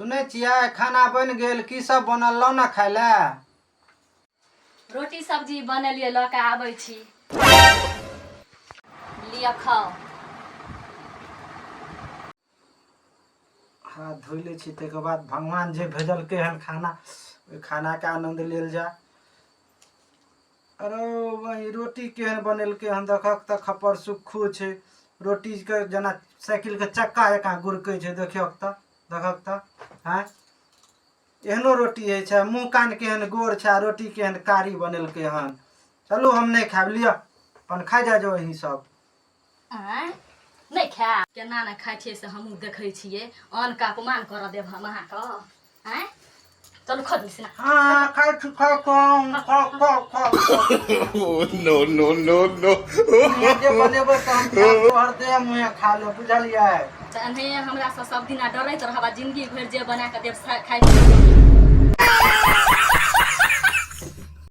सुनै छियै, खाना बनि गेल। की सब बनल? लाउ ने खाय लए। रोटी सब्जी बनेलियै, लऽ कऽ आबै छी। लिअ, खाउ। हाथ धोइ लै छी, ताहिके बाद भगवान जे भेजलकै हन खाना, ओहि खानाके आनन्द लेल जाय। अरे वही, रोटी केहन बनेलकै हन, देखक तऽ। खप्पर सुक्खू छै रोटीके, जेना साइकिलके चक्का जकाँ गुड़कै छै। देखियौ तऽ, देखक तऽ। आँय, एहनो रोटी होइ छै? मुँह कान केहन गोर छै आ रोटी केहन कारी बनेलकै हन। चलू, हम नहि खायब। लिअ, अपन खाइ जाइ जाउ अहीं सब। आँय, नहि खायब? केना ने खाइ छियै से हमहूँ देखै छियै। अन्नके अपमान करऽ देब हम अहाँके? आँय, चलू, खो दिस ना। हाँ, खाइ छी, खाउ, खाउ, खाउ, खाउ, खाउ। Oh, no, no, no, no. मुँहे जे बनेबै तऽ हम खायब, तोहर देह मुँहे खा लेब, बुझलियै? तऽ एनाहिए हमरासँ सब दिना डरैत रहब आ जिंदगी भरि जे बना कऽ देब खाइत रहब।